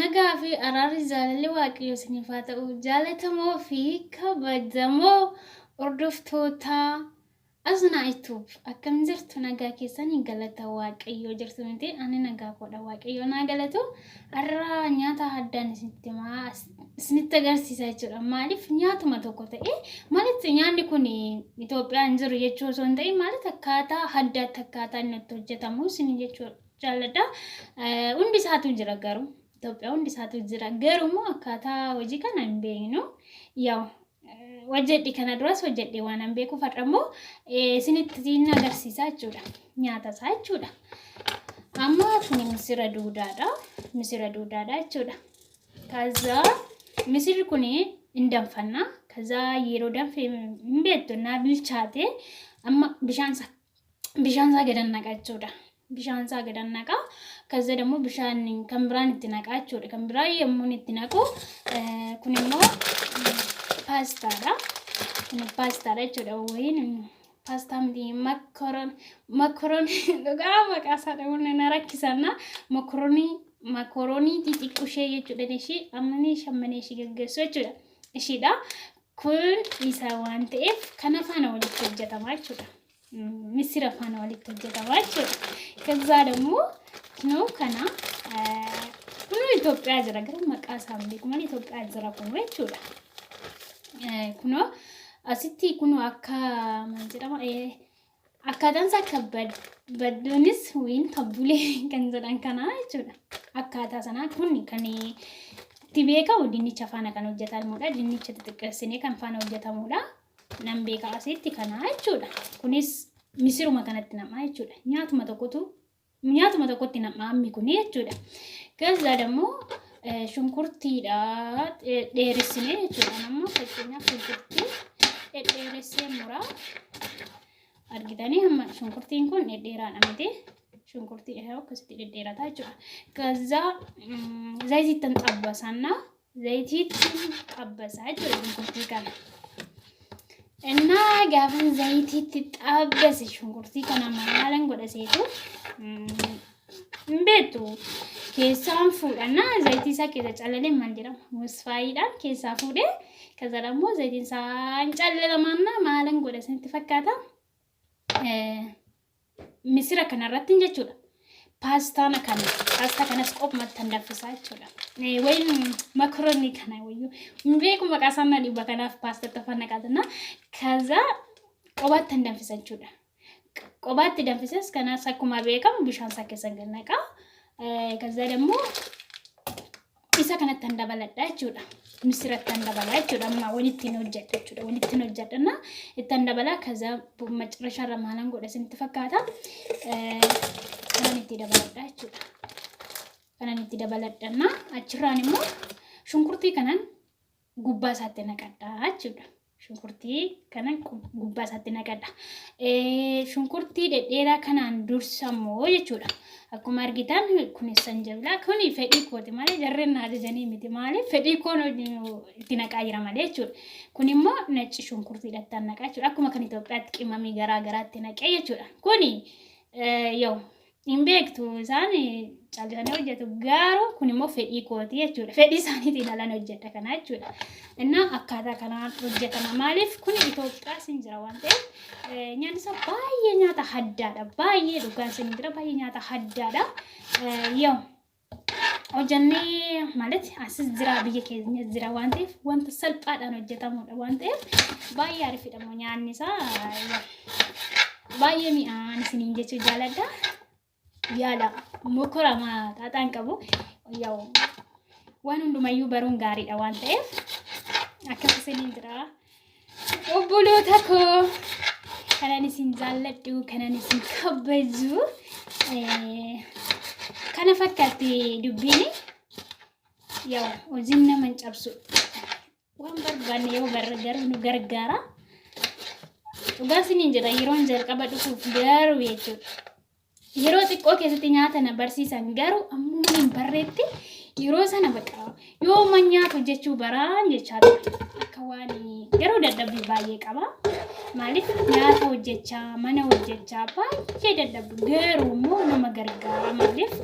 Nagaa fi araarri jaalalli Waaqayyoo isiniif haa ta'u. Jaalatamoo fi kabajamoo hordoftoota Asnaa YouTube, akkam jirtu? Nagaa keessanii? Galata Waaqayyoo jirtu miti? Ani nagaa koodha, Waaqayyoo naa galatu. Har'a nyaata addaan isinitti himaa, isinitti agarsiisa jechuudha. Maaliif nyaatuma tokko ta'e, maaliif nyaanni kun Itoophiyaan jiru jechuu osoo hin ta'in, maaliif akkaataa addaatti akkaataa inni itti hojjetamu isin jechuudha jaalladha. Hundi isaatu jira garuu Itoophiyaa hundi isaatu jira, garuu immoo akkaataa hojii kana hin beeknu. Yaa'u hojjedhi, kana duras hojjedhe waan an beekuuf, har'a immoo isinitti agarsiisaa jechuudha. Nyaata isaa jechuudha. Amma kun misira duudaadha. Misira duudaadha jechuudha. ከዛ misirri kun hin danfanna. ከዛ yeroo danfe hin beektu naa bilchaate, amma bishaan isaa gadan naqa jechuudha. Bishaan isaa gadan naqa. ከዛ ደግሞ bishaan kan biraan itti naqa jechuudha. Kan biraa yommuu itti naqu, kun immoo paastaadha. Kun paastaadha jechuudha. Wayin paastaa miti, makoronii dhugaa maqaa isaa dhabuun na rakkisanna. Makoronii xixiqqoo ishee jechuudha. Ishii ammanii shammanii ishii gaggeessu jechuudha. Ishiidha. Kun isa waan ta'eef kana faana walitti hojjetama jechuudha. Misira faana walitti hojjetama jechuudha. ከዛ ደግሞ kunoo kana, kunoo Itoophiyaa jira, garuu maqaa isaa hin beeku malee Itoophiyaa jira kunoo jechuudha. Kunoo asitti kunoo akka maal jedhama, akkaataan isaa akka badduunis wayin tabbulee kan jedhan kana jechuudha. Akkaataa sanaa kun kan itti beekamu dinnicha faana kan hojjetamudha. Dinnicha xixiqqeessinee kan faana hojjetamudha. Nan beeka asitti kana jechuudha. Kunis misiruma kanatti namaa jechuudha. Nyaatuma tokkotu nyaatuma tokkotti namaa ammi kuni jechuudha. ከዛ ደግሞ shunkurtiidha dheeressinee jechuudha. Amma fakkeenyaaf shunkurtii dhedheeressee muraa argitanii, hamma shunkurtiin kun dhedheeraadha miti. Shunkurtii akkasitti dhedheerataa jechuudha. ከዛ zayitiittan xabbasanna, zayitiitti xabbasaa jechuudha shunkurtii kana. Innaa gaafan zayitiitti xabbase shunkurtii kana maalan godha seetu? Hin beektu, keessaan fuudhannaa zayitii isaa keessa calalee, maal jedhama, musfaayiidhaan keessaa fuudhee, ከዛ ደግሞ zayitiin isaa hin callalamaannaa maalan godha isinitti fakkaata? Misira kanarratti jechuudha. Paastaan kana, paastaa kanas qophaatti kan danfisaa jechuudha. Wayin makoronii kana wayyuu hin beeku, maqaa isaa na dhiba, kanaaf paastatti afaan naqaatanna. ከዛ qobaatti kan danfisa jechuudha. Qobaatti danfises kanas akkuma beekamu bishaan isaa keessa gad naqa. ከዛ ደግሞ isa kanatti kan dabaladha jechuudha. Misiratti kan dabala jechuudha. Amma walitti hin hojjedha jechuudha. Walitti hin hojjedhanna ittan dabala. ከዛ መጨረሻ irra maalan godha isinitti fakkaata? Kanan itti dabaladha jechuudha. Kanan itti dabaladhanna achirraan immoo shunkurtii kanan gubbaa isaatti naqadha jechuudha. Shunkurtii kanan gubbaa isaatti naqadha. Shunkurtii dhedheeraa kanaan dursammoo jechuudha. Akkuma argitan kunis sanjabila. Kuni fedhii kooti malee jarreen na ajajanii miti. Maaliif fedhii koon itti naqaa jira malee jechuudha. Kun immoo ነጭ shunkurtiidhaan naqaa jechuudha. Akkuma kan Itoophiyaatti qimamii garaa garaatti naqee jechuudha. Kuni yoo hin beektu, isaan callisanii hojjetu, garuu kun immoo fedhii kooti jechuudha. Fedhii isaaniitiin alan hojjedha kana jechuudha. Innaa akkaataa kanaan hojjetama. Maaliif kun Itoophiyaas hin jira waan ta'eef, nyaanni isaa baay'ee nyaata addaadha. Baay'ee dhugaan isin jira, baay'ee nyaata addaadha. Yoo hojjannee ማለት asis jira, biyya keenya jira waan ta'eef, wanta salphaadhaan hojjetamudha waan ta'eef, baay'ee ariifidha nyaanni isaa, baay'ee mi'aan isiniin jechuu jaaladha. Yaala mokorama xaaxaan qabu, yaa'u waan hundumayyuu baruun gaariidha waan ta'eef, akkas isiniin jira. Obboloota koo, kanan isin jaalladhu, kanan isin kabaju, kana fakkaatti dubbiin. Yaa'u hojiin nama hin cabsu, waan barbaanne yoo barre garuu nu gargaara. Dhugaa isiniin jedha, yeroon jalqaba dhufuuf garuu jechuudha. Yeroo xiqqoo keessatti nyaata na barsiisan, garuu ammuma hin barreetti yeroo sana baqa yooma nyaata hojjechuu baraan jechaa ture. Akka waan garuu dadhabbii baay'ee qaba. Maaliif nyaata hojjechaa, mana hojjechaa baay'ee dadhabdu, garuu immoo nama gargaara. Maaliif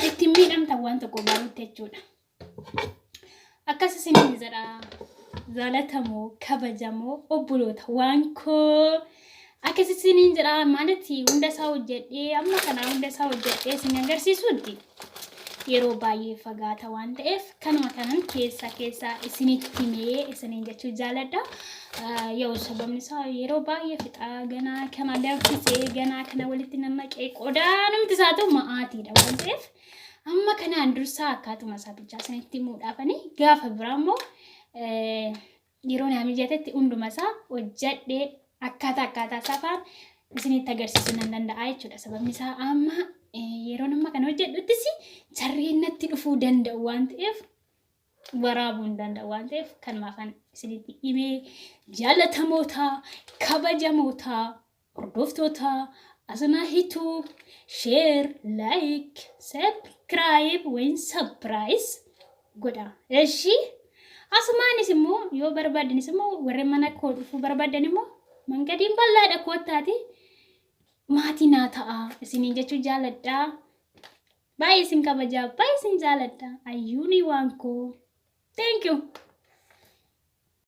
ittiin miidhamta waan tokko baruutti jechuudha. Akkas isiniin jedha jaalatamoo kabajamoo obboloota waan koo akkas isiniin jedha maalitti hunda isaa hojjedhee amma kana hunda isaa hojjedhee isin agarsiisutti yeroo baay'ee fagaata waan ta'eef kanuma kanan keessa keessa isinitti himee isiniin jechuu jaaladha. Yoo sababni isaa yeroo baay'ee fixaa ganaa kana danfisee ganaa kana walitti namaqee qodaanumti isaatu ma'aatiidha waan ta'eef amma kanaan dursaa akkaatuma isaa bichaa isinitti himuudhaafani gaafa biraa immoo yeroo naa mijatetti hunduma isaa hojjedhee akkaataa akkaataa isaa faan isinitti agarsiisuu nan danda'a jechuudha. Sababni isaa amma yeroo amma kana hojjedhuttis jarreen natti dhufuu danda'u waan ta'eef waraabuu hin danda'u waan ta'eef kanumaafan isinitti himee jaallatamoota kabajamoota hordoftoota Asanaa hituu share, like, subscribe wayin surprise godha. Eshi asumaanis immoo yoo barbaaddanis immoo warreen mana koo dhufuu barbaaddan immoo mangadiin bal'aadha koottaati maatii naa ta'a isiniin jechuu jaaladha. Baay'ee isin kabajaa, baay'ee isin jaaladha. Ayyuuni waan koo. Thank you.